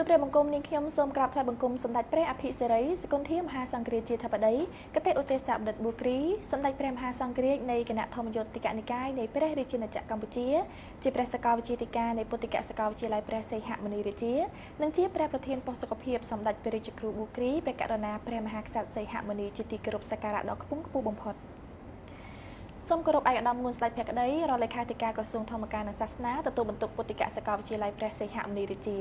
ព្រះបង្គំនាងខ្ញុំសូមក្រាបថ្វាយបង្គំសម្ដេចព្រះអភិសិរីសកុនធាមហាសង្ឃរាជាធិបតីគតិឧទេសបណ្ឌិតប៊ូគ្រីសម្ដេចព្រះមហាសង្ឃរាជនៃគណៈធម្មយុត្តិកនិកាយនៃព្រះរាជាណាចក្រកម្ពុជាជាព្រះសកលវិទ្យាធិការនៃពុទ្ធិកសាកលវិទ្យាល័យព្រះសីហមុនីរាជានិងជាព្រះប្រធានប៉ុស្តិ៍សុខភាពសម្ដេចព្រះរាជគ្រូប៊ូគ្រីព្រះករុណាព្រះមហាក្សត្រសីហមុនីជាទីគោរពសក្ការៈដ៏ខ្ពង់ខ្ពស់បំផុតសូមគោរពឯកឧត្តមងួនស្ដេចភក្តីរដ្ឋលេខាធិការក្រសួងធម្មការនិងសាសនាទទួលបន្ទុកពុទ្ធិកសាកលវិទ្យាល័យព្រះសីហមុនីរាជា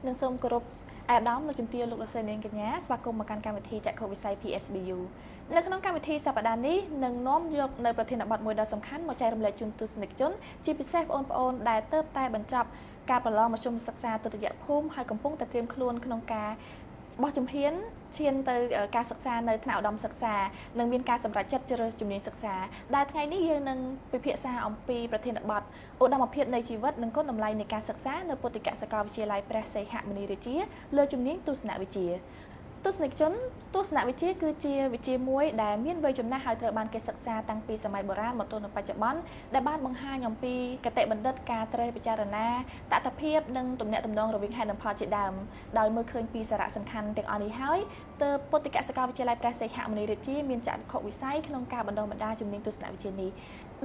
និងសូមគោរពឯកឧត្តមលោកជំទាវលោកលោកស្រីនាងកញ្ញាស្វាគមន៍មកកាន់កម្មវិធីចក្ខុវិស័យ PSBU នៅក្នុងកម្មវិធីសប្តាហ៍នេះនឹងនាំយកនៅប្រធានបទមួយដ៏សំខាន់មកចែករំលែកជូនទស្សនិកជនជាពិសេសបងប្អូនដែលទើបតែបញ្ចប់ការប្រឡងមធ្យមសិក្សាទុតិយភូមិហើយកំពុងតែត្រៀមខ្លួនក្នុងការបោះជំហានឈានទៅការសិក្សានៅថ្នាក់ឧត្តមសិក្សានិងមានការសម្រេចចិត្តជ្រើសរើសជំនាញសិក្សាដែលថ្ងៃនេះយើងនឹងពិភាក្សាអំពីប្រធានបទឧត្តមភាពនៃជីវិតនិងគុណតម្លៃនៃការសិក្សានៅពុទ្ធិកសាកលវិទ្យាល័យព្រះសីហមុនីរាជាលើជំនាញទស្សនវិជ្ជាទស្សនិកជនទស្សនវិជ្ជាគឺជាវិជ្ជាមួយដែលមានវ័យចំណាស់ហើយត្រូវបានគេសិក្សាតាំងពីសម័យបុរាណមកទល់នឹងបច្ចុប្បន្នដែលបានបង្ហាញអំពីគតិបណ្ឌិតការត្រិះពិចារណាតថភាពនិងទំនាក់ទំនងរវាងហេតុនិងផលជាដើមដោយមើលឃើញពីសារៈសំខាន់ទាំងអស់នេះហើយទើបពុទ្ធិកសាកលវិទ្យាល័យព្រះសីហមុនីរាជាមានចក្ខុវិស័យក្នុងការបណ្ដុះបណ្ដាលជំនាញទស្សនវិជ្ជានេះ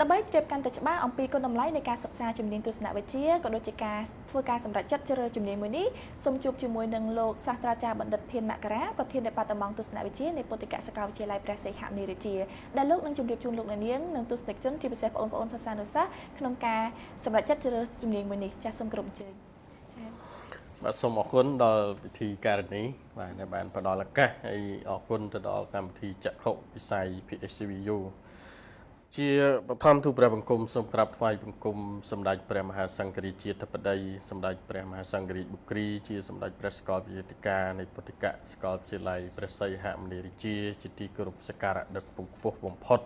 ដើម្បីជ្រាបកាន់តែច្បាស់អំពីគុណតម្លៃនៃការសិក្សាជំនាញទស្សនវិជ្ជាក៏ដូចជាការធ្វើការសម្រេចចិត្តជ្រើសរើសជំនាញមួយនេះសូមជួបជាមួយនឹងលោកសាស្ត្រាចារ្យបណ្ឌិតភានមករាប្រធានដេប៉ាតឺម៉ង់ទស្សនវិជ្ជានៃពុទ្ធិកសាកលវិទ្យាល័យព្រះសីហមុនីរាជាដែលលោកនឹងជម្រាបជូនលោកអ្នកនាងនិងទស្សនិកជនជាពិសេសបងប្អូនសិស្សានុសិស្សក្នុងការសម្រេចចិត្តជ្រើសរើសជំនាញមួយនេះចាសសូមគោរពអញ្ជើញចា៎បាទសូមអរគុណដល់ពិធីការនីបាទដែលបានផ្ដល់ឱកាសហើយអរគុណទៅដល់កម្មវិធីចក្ខុវិស័យ PSBU ជាបឋមទូព្រះបង្គំសូមក្រាបថ្វាយបង្គំសម្ដេចព្រះមហាសង្ឃរាជាធិបតីសម្ដេចព្រះមហាសង្ឃរាជបុគ្រីជាសម្ដេចព្រះសកលវិទ្យាធិការនៃពុទ្ធិកសាកលវិទ្យាល័យព្រះសីហមុនីរាជាជាទីគោរពសក្ការៈដ៏ខ្ពង់ខ្ពស់បំផុត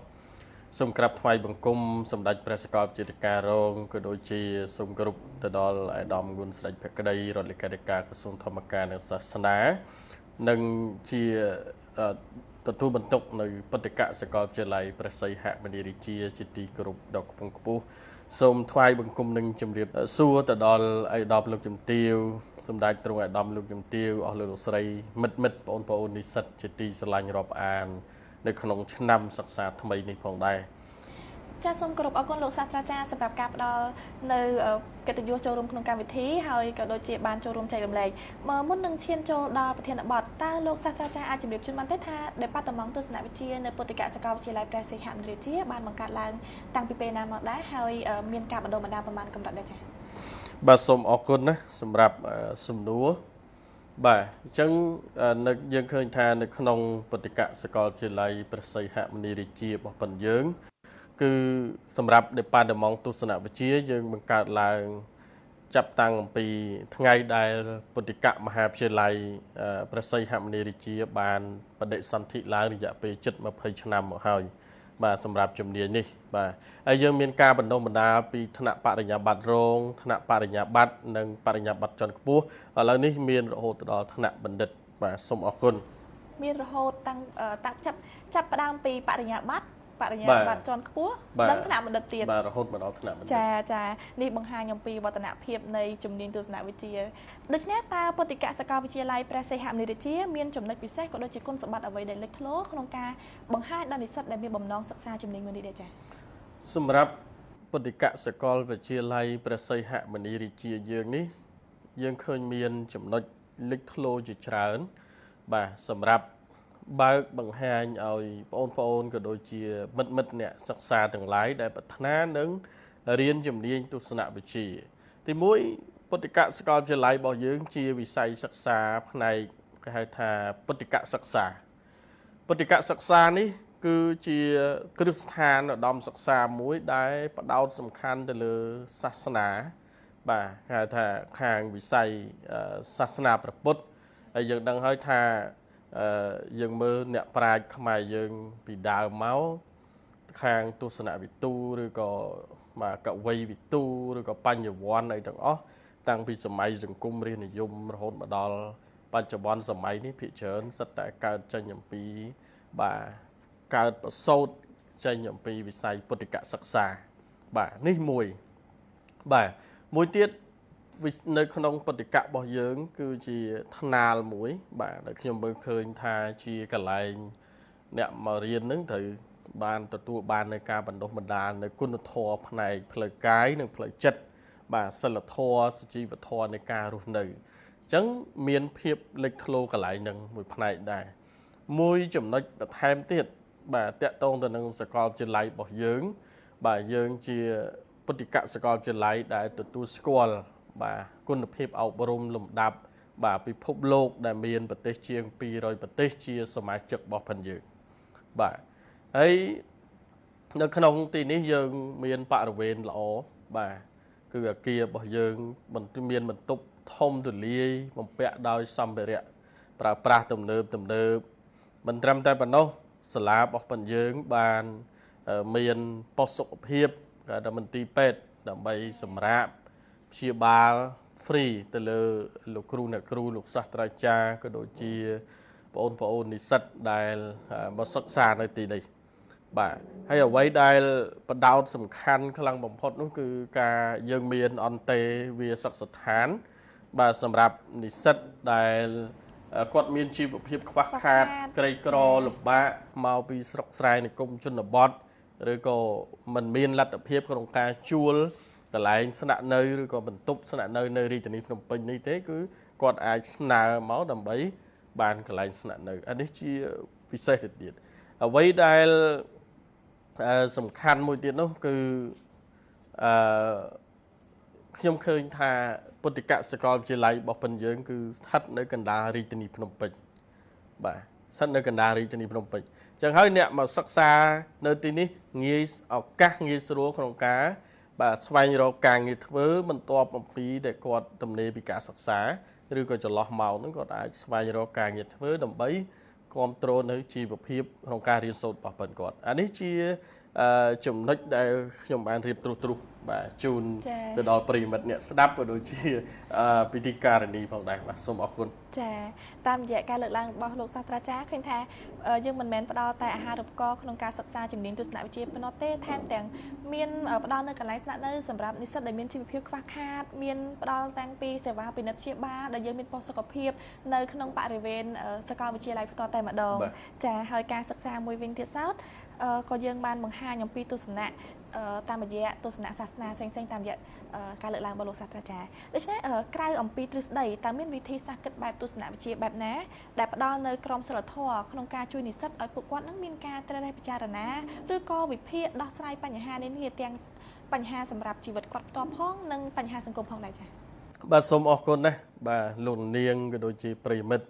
សូមក្រាបថ្វាយបង្គំសម្ដេចព្រះសកលវិទ្យាធិការរងក៏ដូចជាសូមគោរពទៅដល់ឯកឧត្តមងួនស្ដេចភក្តីរដ្ឋលេខាធិការក្រសួងធម្មការនិងសាសនានិងជាទទួលបន្ទុកនៅពុទ្ធិកសាកលវិទ្យាល័យព្រះសីហមុនីរាជាជាទីគោរពដ៏ខ្ពង់ខ្ពស់សូមថ្វាយបង្គំនឹងជម្រាបសួរទៅដល់ឯកឧត្តមលោកជំទាវសម្ដេចទ្រង់ឯកឧត្តមលោកជំទាវអស់លោកលោកស្រីមិត្តបងប្អូននិស្សិតជាទីស្រឡាញ់រាប់អាននៅក្នុងឆ្នាំសិក្សាថ្មីនេះផងដែរចាសសូមគោរពអរគុណលោកសាស្ត្រាចារ្យសម្រាប់ការផ្ដល់នៅកិត្តិយសចូលរួមក្នុងកម្មវិធីហើយក៏ដូចជាបានចូលរួមចែករំលែកមុននឹងឈានចូលដល់ប្រធានបទតើលោកសាស្ត្រាចារ្យអាចជម្រាបជូនបានទេថាដេប៉ាតឺម៉ង់ទស្សនវិជ្ជានៅពុទ្ធិកសាកលវិទ្យាល័យព្រះសីហមុនីរាជាបានបង្កើតឡើងតាំងពីពេលណាមកដែរហើយមានការបណ្ដុះបណ្ដាលប្រមាណកម្រិតដែរចា៎បាទសូមអរគុណណាសម្រាប់សំណួរបាទអញ្ចឹងនៅយើងឃើញថានៅក្នុងពុទ្ធិកសាកលវិទ្យាល័យព្រះសីហមុនីរាជារបស់ប៉ុនយើងគឺសម្រាប់ដេប៉ាតឺម៉ង់ទស្សនវិជ្ជាយើងបង្កើតឡើងចាប់តាំងអំពីថ្ងៃដែលពុទ្ធិកមហាវិទ្យាល័យព្រះសីហមុនីរាជាបានបដិសន្ធិឡើងរយៈពេលជិត20ឆ្នាំមកហើយបាទសម្រាប់ជំនាញនេះបាទហើយយើងមានការបណ្ដុះបណ្ដាលពីថ្នាក់បរិញ្ញាបត្ររងថ្នាក់បរិញ្ញាបត្រនិងបរិញ្ញាបត្រជាន់ខ្ពស់ឥឡូវនេះមានរហូតដល់ថ្នាក់បណ្ឌិតបាទសូមអរគុណមានរហូតតាំងចាប់ផ្ដើមពីបរិញ្ញាបត្របរិញ្ញាបត្រជាន់ខ្ពស់និងថ្នាក់បណ្ឌិតទៀតបាទរហូតមកដល់ថ្នាក់បណ្ឌិតចាចានេះបង្ហាញអំពីវឌ្ឍនភាពនៃជំនាញទស្សនវិជ្ជាដូច្នេះតើពុទ្ធិកសាកលវិទ្យាល័យព្រះសីហមុនីរាជាមានចំណុចពិសេសក៏ដូចជាគុណសម្បត្តិអ្វីដែលលេចធ្លោក្នុងការបង្ហាញដល់និស្សិតដែលមានបំណងសិក្សាជំនាញមួយនេះដែរចាសម្រាប់ពុទ្ធិកសាកលវិទ្យាល័យព្រះសីហមុនីរាជាយើងនេះយើងឃើញមានចំណុចលេចធ្លោជាច្រើនបាទសម្រាប់បើកបង្ហាញឲ្យបងប្អូនក៏ដូចជាមិត្តអ្នកសិក្សាទាំងឡាយដែលប្រាថ្នានឹងរៀនជំនាញទស្សនវិជ្ជាទី1ពុទ្ធិកសាកលវិទ្យាល័យរបស់យើងជាវិស័យសិក្សាផ្នែកគេហៅថាពុទ្ធិកសិក្សាពុទ្ធិកសិក្សានេះគឺជាគ្រឹះស្ថានឧត្តមសិក្សាមួយដែលផ្ដោតសំខាន់ទៅលើសាសនាបាទគេហៅថាខាងវិស័យសាសនាព្រះពុទ្ធហើយយើងដឹងហើយថាយើងមើលអ្នកប្រាជ្ញខ្មែរយើងពីដើមមកខាងទស្សនវិទូឬក៏បាទកវីវិទូឬក៏បញ្ញវន្តអីទាំងអស់តាំងពីសម័យសង្គមរាស្ត្រនិយមរហូតមកដល់បច្ចុប្បន្នសម័យនេះភាគច្រើនសិតតែកើតចេញអំពីបាទកើតប្រសូតចេញអំពីវិស័យពុទ្ធិកសិក្សាបាទនេះមួយបាទមួយទៀត នៅក្នុងបតិកៈរបស់យើង គឺជាថ្នាលមួយ បាទដែលខ្ញុំមើលឃើញថាជាកន្លែងអ្នកមករៀននឹងត្រូវបានទទួលបាននៅការបណ្ដុះបណ្ដាលនៅគុណធម៌ផ្នែកផ្លូវកាយនិងផ្លូវចិត្តបាទសិលធម៌សុជីវធម៌នៃការរស់នៅអញ្ចឹងមានភាពលេចធ្លោកន្លែងនឹងមួយផ្នែកដែរមួយចំណុចបន្ថែមទៀតបាទតកតងទៅនឹងសាកលវិទ្យាល័យរបស់យើង បាទយើងជាពុទ្ធិកសាកលវិទ្យាល័យដែលទទួលស្គាល់បាទគុណភាពអប់រំលំដាប់បាទពិភពលោកដែលមានប្រទេសជាង200ប្រទេសជាសមាជិករបស់ផិនយើងបាទហើយនៅក្នុងទីនេះយើងមានបរិវេណល្អបាទគឺអាគាររបស់យើងមានបន្ទប់ធំទូលាយបំពាក់ដោយសម្ភារៈប្រើប្រាស់ទំនើបទំនើបមិនត្រឹមតែប៉ុណ្ណោះសាលារបស់ប៉ុនយើងបានមានប៉ុស្តិ៍សុខភាពដែលមន្ទីរពេទ្យដើម្បីសម្រាប់ព្យាបាល free ទៅលើលោកគ្រូអ្នកគ្រូលោកសាស្ត្រាចារ្យក៏ដូចជាបងប្អូននិស្សិតដែលមកសិក្សានៅទីនេះបាទហើយអ្វីដែលបដោតសំខាន់ខ្លាំងបំផុតនោះគឺការយើងមានអន្តេវាសិក្សាស្ថានបាទសម្រាប់និស្សិតដែលគាត់មានជីវភាពខ្វះខាតក្រីក្រលំបាកមកពីស្រុកស្រែនិគមជនបទឬក៏មិនមានលទ្ធភាពក្នុងការជួលកន្លែងស្នាក់នៅឬក៏បន្ទប់ស្នាក់នៅនៅរាជធានីភ្នំពេញនេះទេគឺគាត់អាចស្នើមកដើម្បីបានកន្លែងស្នាក់នៅអានេះជាពិសេសទៅទៀតអ្វីដែលសំខាន់មួយទៀតនោះគឺអឺខ្ញុំឃើញថាពុទ្ធិកសាកលវិទ្យាល័យរបស់ប៉ុនយើងគឺស្ថិតនៅកណ្ដាលរាជធានីភ្នំពេញបាទស្ថិតនៅកណ្ដាលរាជធានីភ្នំពេញអញ្ចឹងហើយអ្នកមកសិក្សានៅទីនេះងាយឱកាសងាយស្រួលក្នុងការបាទស្វែងរកការងារធ្វើបន្ទាប់អំពីដែលគាត់ទំនេរពីការសិក្សាឬក៏ចន្លោះម៉ោងហ្នឹងគាត់អាចស្វែងរកការងារធ្វើដើម្បីគ្រប់គ្រងនៅជីវភាពក្នុងការរៀនសូត្ររបស់ប៉ុនគាត់អានេះជាចំណុចដែលខ្ញុំបានរៀបត្រុសបាទជូនទៅដល់ប្រិយមិត្តអ្នកស្ដាប់ក៏ដូចជាពិធីការនីផងដែរបាទសូមអរគុណចាតាមរយៈការលើកឡើងរបស់លោកសាស្ត្រាចារ្យឃើញថាយើងមិនមែនផ្ដល់តែអាហារូបករណ៍ក្នុងការសិក្សាជំនាញទស្សនវិជ្ជាប៉ុណ្ណោះទេថែមទាំងមានផ្ដល់នៅកន្លែងស្នាក់នៅសម្រាប់និស្សិតដែលមានជីវភាពខ្វះខាតមានផ្ដល់តាំងពីសេវាពិនិត្យព្យាបាលដែលយើងមានប៉ុស្តិ៍សុខភាពនៅក្នុងបរិវេណសាកលវិទ្យាល័យផ្ទាល់តែម្ដងចាហើយការសិក្សាមួយវិញទៀតសោតក៏យើងបានបង្ហាញអំពីទស្សនៈតាមរយៈទស្សនៈសាសនាផ្សេងៗតាមរយៈការលើកឡើងរបស់លោកសាស្ត្រាចារ្យដូច្នេះក្រៅអំពីទ្រឹស្ដីតើមានវិធីសាស្ត្រគិតបែបទស្សនវិជ្ជាបែបណាដែលផ្ដល់នៅក្រមសីលធម៌ក្នុងការជួយនិស្សិតឲ្យពួកគាត់នឹងមានការត្រិះរិះពិចារណាឬក៏វិភាគដោះស្រាយបញ្ហានានាទាំងបញ្ហាសម្រាប់ជីវិតគាត់ផ្ទាល់ផងនិងបញ្ហាសង្គមផងដែរចា៎បាទសូមអរគុណណាស់បាទលោកនាងក៏ដូចជាប្រិយមិត្ត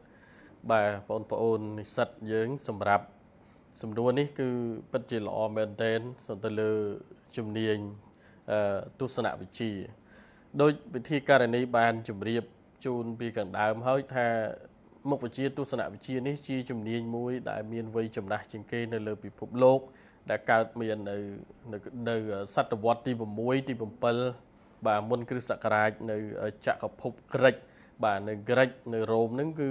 បាទបងប្អូននិស្សិតយើងសម្រាប់សំណួរនេះគឺពិតជាល្អមែនទែនសំដៅលើជំនាញទស្សនវិជ្ជាដោយវិធីការនីបានជម្រាបជូនពីខាងដើមហើយថាមុខវិជ្ជាទស្សនវិជ្ជានេះជាជំនាញមួយដែលមានវ័យចំណាស់ជាងគេនៅលើពិភពលោកដែលកើតមាននៅសតវត្សទី6ទី7បាទមុនគ្រិស្តសករាជនៅចក្រភពក្រិចបាទនៅក្រិចនៅរ៉ូមហ្នឹងគឺ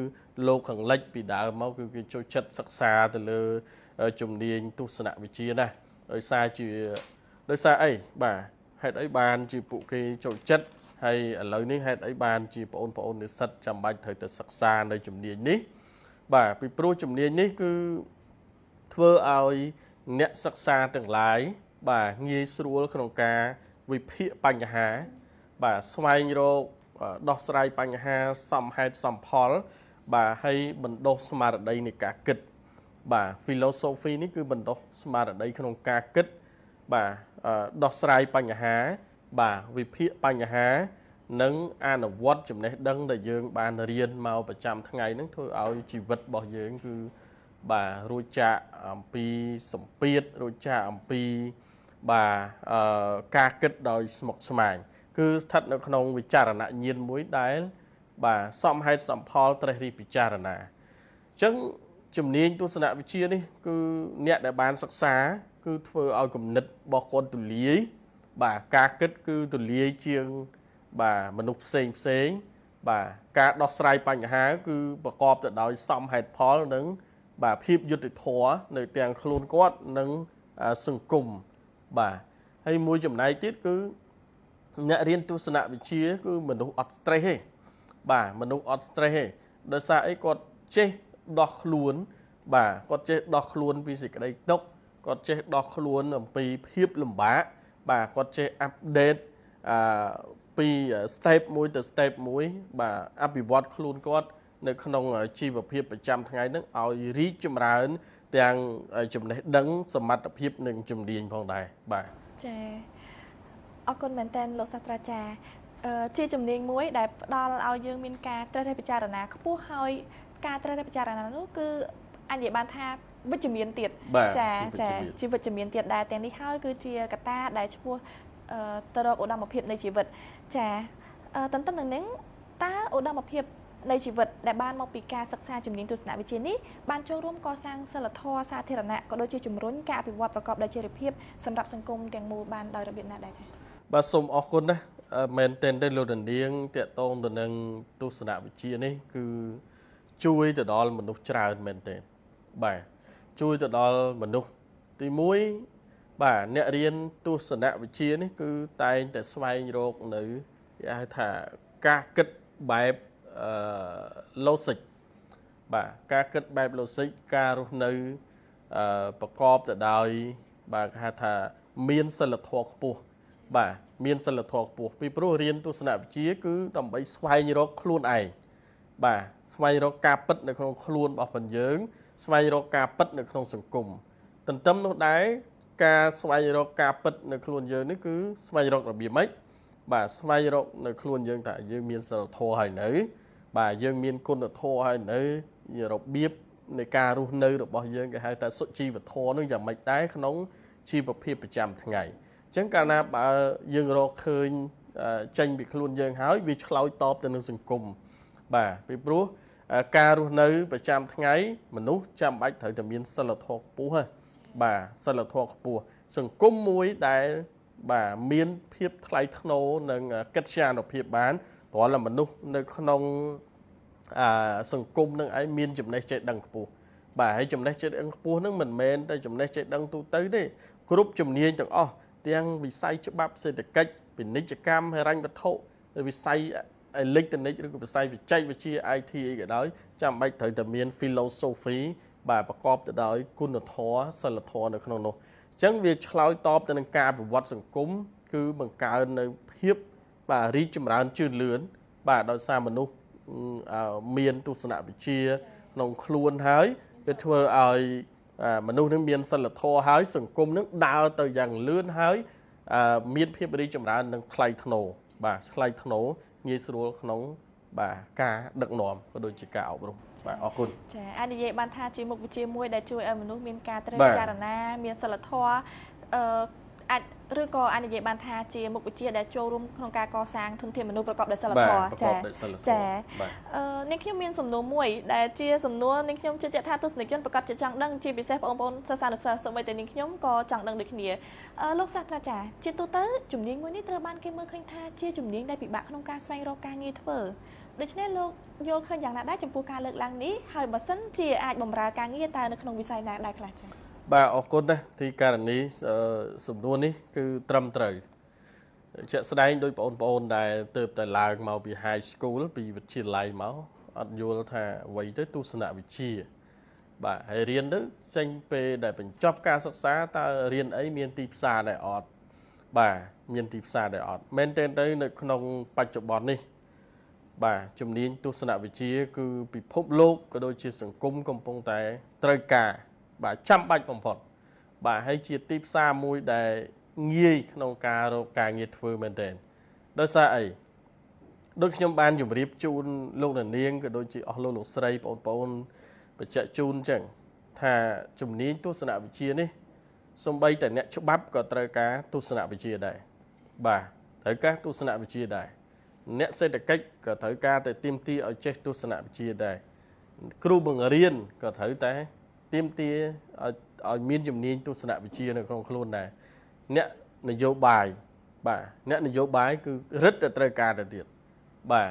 លោកខាងលិចពីដើមមកគឺគេចូលចិត្តសិក្សាទៅលើជំនាញទស្សនវិជ្ជាណាដោយសារអីបាទហេតុអីបានជាពួកគេចូលចិត្តហើយឥឡូវនេះហេតុអីបានជាបងប្អូននិស្សិតចាំបាច់ត្រូវតែសិក្សានៅជំនាញនេះបាទពីព្រោះជំនាញនេះគឺធ្វើឲ្យអ្នកសិក្សាទាំងឡាយបាទងាយស្រួលក្នុងការវិភាគបញ្ហាបាទស្វែងរកដោះស្រាយបញ្ហាសមហេតុសមផលបាទហើយបណ្ដុះស្មារតីនៃការគិតបាទ philosophy នេះគឺបណ្ដុះស្មារតីក្នុងការគិតបាទដោះស្រាយបញ្ហាបាទវិភាគបញ្ហានិងអនុវត្តចំណេះដឹងដែលយើងបានរៀនមកប្រចាំថ្ងៃហ្នឹងធ្វើឲ្យជីវិតរបស់យើងគឺបាទរួចចាកអំពីសម្ពាធរួចចាកអំពីបាទការគិតដោយស្មុគស្មាញគឺស្ថិតនៅក្នុងវិចារណញ្ញាណមួយដែលបាទសមហេតុសមផលត្រេះរិះពិចារណាអញ្ចឹងជំនាញទស្សនវិជ្ជានេះគឺអ្នកដែលបានសិក្សាគឺធ្វើឲ្យគំនិតរបស់គាត់ទូលាយបាទការគិតគឺទូលាយជាងបាទមនុស្សផ្សេងផ្សេងបាទការដោះស្រាយបញ្ហាគឺប្រកបទៅដោយសមហេតុផលនិងបាទភាពយុត្តិធម៌នៅទាំងខ្លួនគាត់និងសង្គមបាទហើយមួយចំណែកទៀតគឺ អ្នករៀនទស្សនវិជ្ជាគឺមនុស្សអត់ stress ទេបាទមនុស្សអត់ stress ទេដោយសារអីគាត់ចេះដោះខ្លួនបាទគាត់ចេះដោះខ្លួនពីសេចក្តីទុក្ខគាត់ចេះដោះខ្លួនអំពីភាពលំបាកបាទគាត់ចេះអាប់ដេតពី step មួយទៅ step មួយបាទអភិវឌ្ឍខ្លួនគាត់នៅក្នុងជីវភាពប្រចាំថ្ងៃហ្នឹងឲ្យរីកចម្រើនទាំងចំណេះដឹងសមត្ថភាពនិងជំនាញផងដែរបាទចា៎អរគុណមែនតើលោកសាស្ត្រាចារ្យជាជំនាញមួយដែលផ្ដល់ឲ្យយើងមានការត្រិះរិះពិចារណាខ្ពស់ហើយការត្រិះរិះពិចារណានោះគឺអាចនិយាយបានថាវិជ្ជមានទៀតចាចាជាវិជ្ជមានទៀតដែរទាំងនេះហើយគឺជាកត្តាដែលឆ្ពោះទៅរកឧត្តមភាពនៃជីវិតចាទន្ទឹមនឹងនេះតើឧត្តមភាពនៃជីវិតដែលបានមកពីការសិក្សាជំនាញទស្សនវិជ្ជានេះបានចូលរួមកសាងសីលធម៌សាធារណៈក៏ដូចជាជំរុញការអភិវឌ្ឍប្រកបដោយចីរភាពសម្រាប់សង្គមទាំងមូលបានដោយរបៀបណាដែរចា៎បាទសូមអរគុណណាមែនទែនទេលោកនាងតាក់ទងទៅនឹងទស្សនវិជ្ជានេះគឺជួយទៅដល់មនុស្សច្រើនមែនទែនបាទជួយទៅដល់មនុស្សទី1បាទអ្នករៀនទស្សនវិជ្ជានេះគឺតែងតែស្វែងរកនៅគេហៅថាការគិតបែបlogic បាទការគិតបែប logic ការរស់នៅប្រកបទៅដោយបាទគេហៅថាមានសីលធម៌ខ្ពស់បាទមានសីលធម៌ខ្ពស់ពីព្រោះរៀនទស្សនវិជ្ជាគឺដើម្បីស្វែងរកខ្លួនឯងបាទស្វែងរកការពិតនៅក្នុងខ្លួនរបស់ផងយើងស្វែងរកការពិតនៅក្នុងសង្គមទន្ទឹមនោះដែរការស្វែងរកការពិតនៅខ្លួនយើងនេះគឺស្វែងរករបៀបម៉េចបាទស្វែងរកនៅខ្លួនយើងថាយើងមានសីលធម៌ហើយនៅបាទយើងមានគុណធម៌ហើយនៅរបៀបនៃការរស់នៅរបស់យើងគេហៅថាសុជីវធម៌នឹងយ៉ាងម៉េចដែរក្នុងជីវភាពប្រចាំថ្ងៃអញ្ចឹងកាលណាបើយើងរកឃើញចេញពីខ្លួនយើងហើយវាឆ្លើយតបទៅនឹងសង្គមបាទពីព្រោះការរស់នៅប្រចាំថ្ងៃមនុស្សចាំបាច់ត្រូវតែមានសីលធម៌ខ្ពស់ហ៎បាទសីលធម៌ខ្ពស់សង្គមមួយដែលបាទមានភាពថ្លៃថ្នូរនិងកិត្យានុភាពបានគ្រាន់តែមនុស្សនៅក្នុងសង្គមនឹងឯងមានចំណេះចេះដឹងខ្ពស់បាទហើយចំណេះចេះដឹងខ្ពស់នឹងមិនមែនតែចំណេះចេះដឹងទូទៅទេគ្រប់ជំនាញទាំងអស់ទាំងវិស័យច្បាប់សេដ្ឋកិច្ចពាណិជ្ជកម្មហិរញ្ញវត្ថុវិស័យអេឡិចត្រូនិកឬក៏វិស័យបច្ចេកវិទ្យា IT អីក៏ដោយចាំបាច់ត្រូវតែមាន philosophy បាទប្រកបទៅដោយគុណធម៌សីលធម៌នៅក្នុងនោះអញ្ចឹងវាឆ្លើយតបទៅនឹងការអភិវឌ្ឍសង្គមគឺបង្កើននៅភាពបាទរីកចម្រើនជឿនលឿនបាទដោយសារមនុស្សមានទស្សនវិជ្ជាក្នុងខ្លួនហើយវាធ្វើឲ្យមនុស្សនឹងមានសីលធម៌ហើយសង្គមនឹងដើរទៅយ៉ាងលឿនហើយមានភាពរីកចម្រើននិងថ្លៃថ្នូរបាទថ្លៃថ្នូរងាយស្រួលក្នុងបាទការដឹកនាំក៏ដូចជាការអប់រំបាទអរគុណចាអាចនិយាយបានថាជាមុខវិជ្ជាមួយដែលជួយឲ្យមនុស្សមានការត្រិះពិចារណាមានសីលធម៌អាចឬក៏អាចនិយាយបានថាជាមុខវិជ្ជាដែលចូលរួមក្នុងការកសាងធនធានមនុស្សប្រកបដោយសីលធម៌ចាចានាងខ្ញុំមានសំណួរមួយដែលជាសំណួរនាងខ្ញុំជឿជាក់ថាទស្សនិកជនប្រកាសជាចង់ដឹងជាពិសេសបងប្អូនសិស្សានុសិស្សសូម្បីតែនាងខ្ញុំក៏ចង់ដឹងដូចគ្នាលោកសាស្ត្រាចារ្យជាទូទៅជំនាញមួយនេះត្រូវបានគេមើលឃើញថាជាជំនាញដែលពិបាកក្នុងការស្វែងរកការងារធ្វើដូច្នេះលោកយល់ឃើញយ៉ាងណាដែរចំពោះការលើកឡើងនេះហើយបើសិនជាអាចបម្រើការងារតើនៅក្នុងវិស័យណាដែរខ្លះចា៎បាទអរគុណណាស់ទីករណីសំណួរនេះគឺត្រឹមត្រូវជាក់ស្ដែងដោយបងប្អូនដែលទើបតែឡើងមកពី high school ពីវិទ្យាល័យមកអត់យល់ថាអ្វីទៅទស្សនវិជ្ជាបាទហើយរៀនទៅចេញពេលដែលបញ្ចប់ការសិក្សាតើរៀនអីមានទីផ្សារដែរអត់បាទមានទីផ្សារដែរអត់មែនទេទៅនៅក្នុងបច្ចុប្បន្ននេះបាទជំនាញទស្សនវិជ្ជាគឺពិភពលោកក៏ដូចជាសង្គមកំពុងតែត្រូវការបាទចាំបាច់បំផុតបាទហើយជាទីផ្សារមួយដែលងាយក្នុងការរកការងារធ្វើមែនទែនដោយសារអីដូចខ្ញុំបានជម្រាបជូនលោកនាងក៏ដូចជាអស់លោកលោកស្រីបងប្អូនបញ្ជាក់ជូនអញ្ចឹងថាជំនាញទស្សនវិជ្ជានេះសូម្បីតែអ្នកច្បាប់ក៏ត្រូវការទស្សនវិជ្ជាដែរបាទត្រូវការទស្សនវិជ្ជាដែរអ្នកសេដ្ឋកិច្ចក៏ត្រូវការតែទាមទារឲ្យចេះទស្សនវិជ្ជាដែរគ្រូបង្រៀនក៏ត្រូវតែទាមទារឲ្យមានជំនាញទស្សនវិជ្ជានៅក្នុងខ្លួនដែរអ្នកនយោបាយបាទអ្នកនយោបាយគឺរឹតតែត្រូវការទៅទៀតបាទ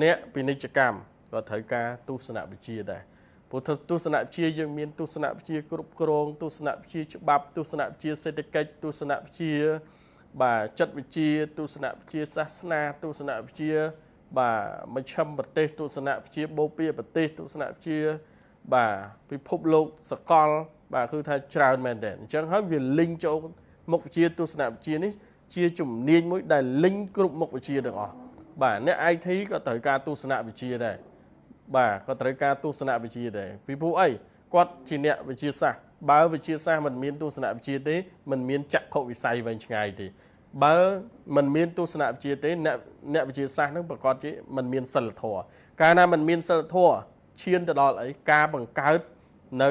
អ្នកពាណិជ្ជកម្មក៏ត្រូវការទស្សនវិជ្ជាដែរព្រោះទស្សនវិជ្ជាយើងមានទស្សនវិជ្ជាគ្រប់គ្រងទស្សនវិជ្ជាច្បាប់ទស្សនវិជ្ជាសេដ្ឋកិច្ចទស្សនវិជ្ជា បាទចិត្តវិទ្យាទស្សនវិជ្ជាសាសនាទស្សនវិជ្ជាបាទមជ្ឈិមប្រទេសទស្សនវិជ្ជាបូព៌ាប្រទេសទស្សនវិជ្ជាបាទពិភពលោកសកលបាទគឺថាច្រើនមែនទែនអញ្ចឹងហើយវាលីងចូលមុខវិជ្ជាទស្សនវិជ្ជានេះជាជំនាញមួយដែលលីងគ្រប់មុខវិជ្ជាទាំងអស់បាទអ្នក IT ក៏ត្រូវការទស្សនវិជ្ជាដែរបាទក៏ត្រូវការទស្សនវិជ្ជាដែរពីព្រោះអីគាត់ជាអ្នកវិទ្យាសាស្ត្របើវិទ្យាសាស្ត្រមិនមានទស្សនវិជ្ជាទេមិនមានចក្ខុវិស័យវែងឆ្ងាយទេបើមិនមានទស្សនវិជ្ជាទេអ្នកវិទ្យាសាស្ត្រនឹងប្រកាសជាមិនមានសិលធម៌កាលណាមិនមានសិលធម៌ឈានទៅដល់អីការបង្កើតនៅ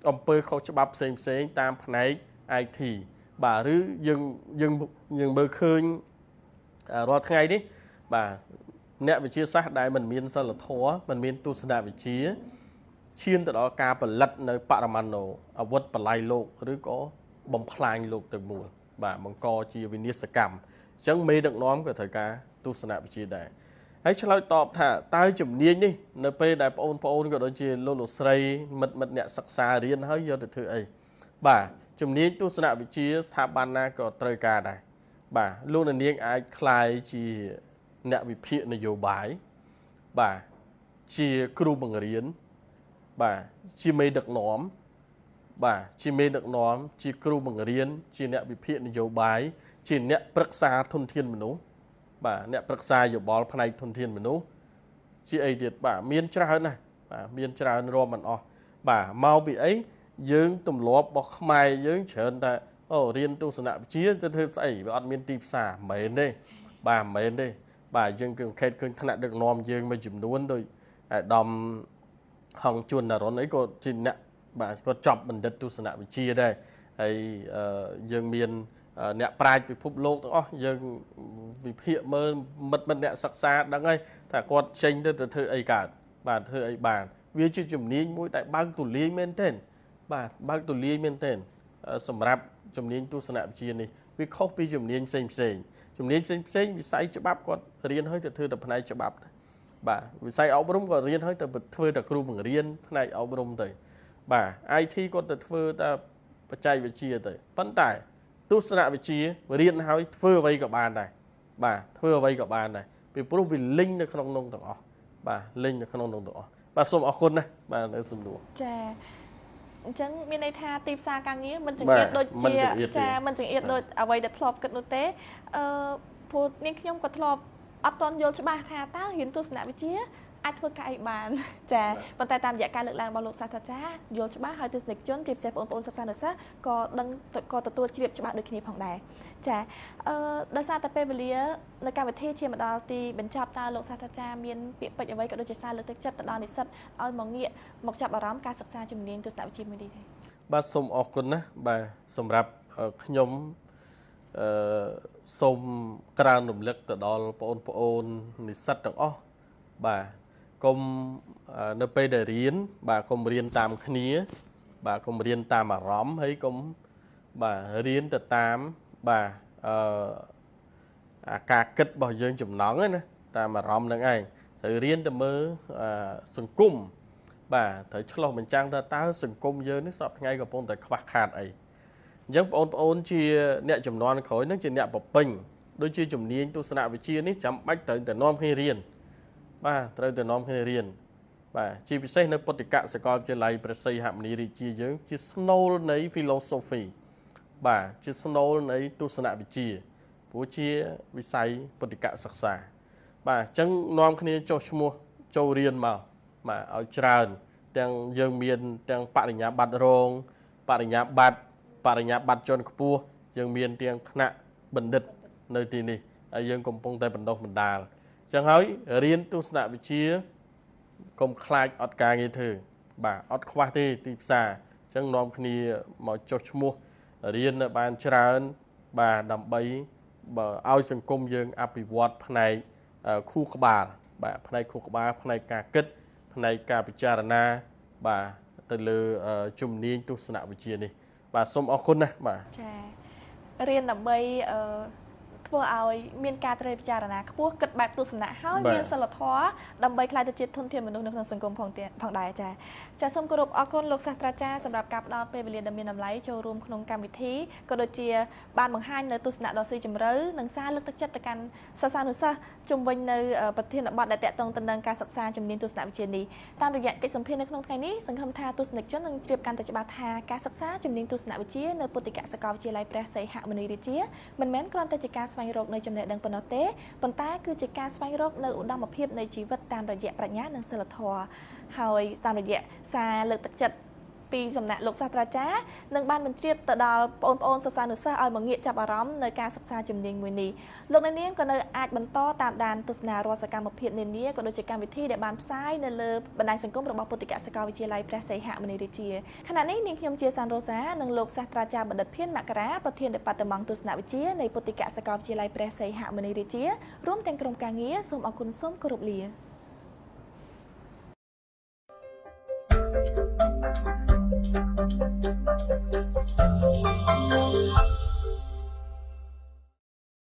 អំពើខុសច្បាប់ផ្សេងផ្សេងតាមផ្នែក IT បាទឬយើងយើងយើងមើលឃើញរាល់ថ្ងៃនេះបាទអ្នកវិទ្យាសាស្ត្រដែលមិនមានសិលធម៌មិនមានទស្សនវិជ្ជាឈានទៅដល់ការផលិតនៅបរមាណូអាវុធបល័យលោកឬក៏បំផ្លាញលោកទៅមូលបាទបង្កជាវិនាសកម្មអញ្ចឹងមេដឹកនាំក៏ត្រូវការទស្សនវិជ្ជាដែរហើយឆ្លើយតបថាតើជំនាញនេះនៅពេលដែលបងប្អូនក៏ដូចជាលោកលោកស្រីមិត្តអ្នកសិក្សារៀនហើយយកទៅធ្វើអីបាទជំនាញទស្សនវិជ្ជាស្ថាប័នណាក៏ត្រូវការដែរបាទលោកនាងអាចក្លាយជាអ្នកវិភាគនយោបាយបាទជាគ្រូបង្រៀនបាទជាមេដឹកនាំបាទជាមេដឹកនាំជាគ្រូបង្រៀនជាអ្នកវិភាគនយោបាយជាអ្នកប្រឹក្សាធនធានមនុស្សបាទអ្នកប្រឹក្សាយោបល់ផ្នែកធនធានមនុស្សជាអីទៀតបាទមានច្រើនណាស់បាទមានច្រើនរាប់មិនអស់បាទមកពីអីយើងទម្លាប់របស់ខ្មែរយើងច្រើនតែអូរៀនទស្សនវិជ្ជាទៅធ្វើស្អីវាអត់មានទីផ្សារមិនមែនទេបាទមិនមែនទេបាទយើងគឺខេតឃើញថ្នាក់ដឹកនាំយើងមួយចំនួនដូចអាដាមហងជួននរុនអីក៏ជាអ្នកបាទគាត់ចប់បណ្ឌិតទស្សនវិជ្ជាដែរហើយយើងមានអ្នកប្រាជ្ញពិភពលោកទាំងអស់យើងវិភាគមើលមិត្តអ្នកសិក្សាដឹងហើយថាគាត់ចេញទៅធ្វើអីកើតបាទធ្វើអីបានវាជាជំនាញមួយដែលបើកទូលាយមែនទែនបាទបើកទូលាយមែនទែនសម្រាប់ជំនាញទស្សនវិជ្ជានេះវាខុសពីជំនាញផ្សេងផ្សេងជំនាញផ្សេងផ្សេងវិស័យច្បាប់គាត់រៀនហើយទៅធ្វើតែផ្នែកច្បាប់បាទវិស័យអប់រំក៏រៀនហើយទៅធ្វើតែគ្រូបង្រៀនផ្នែកអប់រំទៅបាទ IT គាត់ទៅធ្វើតែបច្ចេកវិទ្យាទៅប៉ុន្តែទស្សនវិជ្ជារៀនហើយធ្វើអ្វីក៏បានដែរបាទធ្វើអ្វីក៏បានដែរពីព្រោះវាលិញនៅក្នុងនោះទាំងអស់បាទលិញនៅក្នុងនោះទាំងអស់បាទសូមអរគុណណាស់បាទនៅសំណួរចាអញ្ចឹងមានន័យថាទីផ្សារការងារមិនចង្អៀតដូចជាចាមិនចង្អៀតដូចអ្វីដែលធ្លាប់គិតនោះទេព្រោះនាងខ្ញុំក៏ធ្លាប់អត់ទាន់យល់ច្បាស់ថាតើរៀនទស្សនវិជ្ជាអាចធ្វើការអីបានចាប៉ុន្តែតាមរយៈការលើកឡើងរបស់លោកសាស្ត្រាចារ្យយល់ច្បាស់ហើយទស្សនិកជនជាពិសេសបងប្អូនសិស្សានុសិស្សក៏ដឹងក៏ទទួលជ្រាបច្បាស់ដូចគ្នាផងដែរចាដោយសារតែពេលវេលានៅកម្មវិធីជាមកដល់ទីបញ្ចប់តើលោកសាស្ត្រាចារ្យមានពាក្យពេចន៍អ្វីក៏ដូចជាសារលើកទឹកចិត្តទៅដល់និស្សិតឲ្យមកងាកមកចាប់អារម្មណ៍ការសិក្សាជំនាញទស្សនវិជ្ជាមួយនេះទេបាទសូមអរគុណណាស់បាទសម្រាប់ខ្ញុំសូមក្រើនរំលឹកទៅដល់បងប្អូននិស្សិតទាំងអស់បាទកុំនៅពេលដែលរៀនបាទកុំរៀនតាមគ្នាបាទកុំរៀនតាមអារម្មណ៍ហើយកុំបាទរៀនទៅតាមបាទអាការគិតរបស់យើងចំណងណាតាមអារម្មណ៍នឹងឯងត្រូវរៀនទៅមើលសង្គមបាទត្រូវឆ្លុះបញ្ចាំងថាតើសង្គមយើងនេះសប្តាហ៍ថ្ងៃកំពុងតែខ្វះខាតអីអញ្ចឹងបងប្អូនជាអ្នកចំនួនក្រោយនឹងជាអ្នកប្រពេញដូចជាជំនាញទស្សនវិជ្ជានេះចាំបាច់ត្រូវតែនាំគ្នារៀនបាទត្រូវតែនាំគ្នារៀនបាទជាពិសេសនៅពុទ្ធិកសាកលវិទ្យាល័យព្រះសីហមុនីរាជាយើងជាស្នូលនៃ philosophy បាទជាស្នូលនៃទស្សនវិជ្ជាព្រោះជាវិស័យពុទ្ធិកសិក្សាបាទអញ្ចឹងនាំគ្នាចុះឈ្មោះចូលរៀនមកបាទឲ្យច្រើនទាំងយើងមានទាំងបរិញ្ញាបត្ររងបរិញ្ញាបត្រជាន់ខ្ពស់យើងមានទាំងថ្នាក់បណ្ឌិតនៅទីនេះហើយយើងកំពុងតែបណ្ដុះបណ្ដាលចឹងហើយរៀនទស្សនវិជ្ជាកុំខ្លាចអត់ការងារធ្វើបាទអត់ខ្វះទេទីផ្សារអញ្ចឹងនាំគ្នាមកចុះឈ្មោះរៀនបានច្រើនបាទដើម្បីបើឲ្យសង្គមយើងអភិវឌ្ឍផ្នែកខួរក្បាលបាទផ្នែកខួរក្បាលផ្នែកការគិតផ្នែកការពិចារណាបាទទៅលើជំនាញទស្សនវិជ្ជានេះបាទសូមអរគុណណាស់បាទចារៀនដើម្បី ធ្វើឲ្យមានការត្រៀមពិចារណាខ្ពស់ គិតបែបទស្សនៈ ហើយមានសិលធម៌ ដើម្បីក្លាយទៅជាធនធានមនុស្សនៅក្នុងសង្គមផងទៀតផងដែរ។ ចា សូមគោរពអរគុណលោកសាស្ត្រាចារ្យ សម្រាប់ការផ្ដល់ពេលវេលាដ៏មានតម្លៃចូលរួមក្នុងកម្មវិធី ក៏ដូចជាបានបង្ហាញនៅទស្សនៈដ៏ស៊ីជម្រៅ និងសារលើកទឹកចិត្តទៅកាន់សិស្សានុសិស្ស ជុំវិញនៅប្រធានបទដែលតាក់ទងទៅនឹងការសិក្សាជំនាញទស្សនវិជ្ជានេះ។ តាមរយៈកិច្ចសម្ភាសន៍នៅក្នុងថ្ងៃនេះ សង្ឃឹមថាទស្សនិកជននឹងជ្រាបកាន់តែច្បាស់ថា ការសិក្សាជំនាញទស្សនវិជ្ជានៅពុទ្ធិកសាកលវិទ្យាល័យព្រះសីហមុនីរាជា មិនមែនគ្រាន់តែជាការស្វែងរកនៅចំណេះដឹងប៉ុណ្ណោះទេ ប៉ុន្តែគឺជាការស្វែងរកនៅឧត្តមភាពនៃជីវិត តាមរយៈប្រាជ្ញានិងសីលធម៌ ហើយតាមរយៈសារលើកទឹកចិត្តពីសំណាក់លោកសាស្ត្រាចារ្យ នឹងបានបញ្ជ្រាបទៅដល់បងប្អូនសិស្សានុសិស្សឲ្យមកងាកចាប់អារម្មណ៍នៅការសិក្សាជំនាញមួយនេះ។ លោកអ្នកនាងក៏នៅអាចបន្តតាមដានទស្សនារាល់សកម្មភាពនានា ក៏ដូចជាកម្មវិធីដែលបានផ្សាយនៅលើបណ្ដាញសង្គមរបស់ពុទ្ធិកសាកលវិទ្យាល័យព្រះសីហមុនីរាជា។ ខណៈនេះ នាងខ្ញុំជាសានរ៉ូសា និងលោកសាស្ត្រាចារ្យបណ្ឌិតភៀនមករា ប្រធានដេប៉ាតឺម៉ង់ទស្សនវិជ្ជានៃពុទ្ធិកសាកលវិទ្យាល័យព្រះសីហមុនីរាជា រួមទាំងក្រុមការងារ សូមអរគុណ សូមគោរពលា។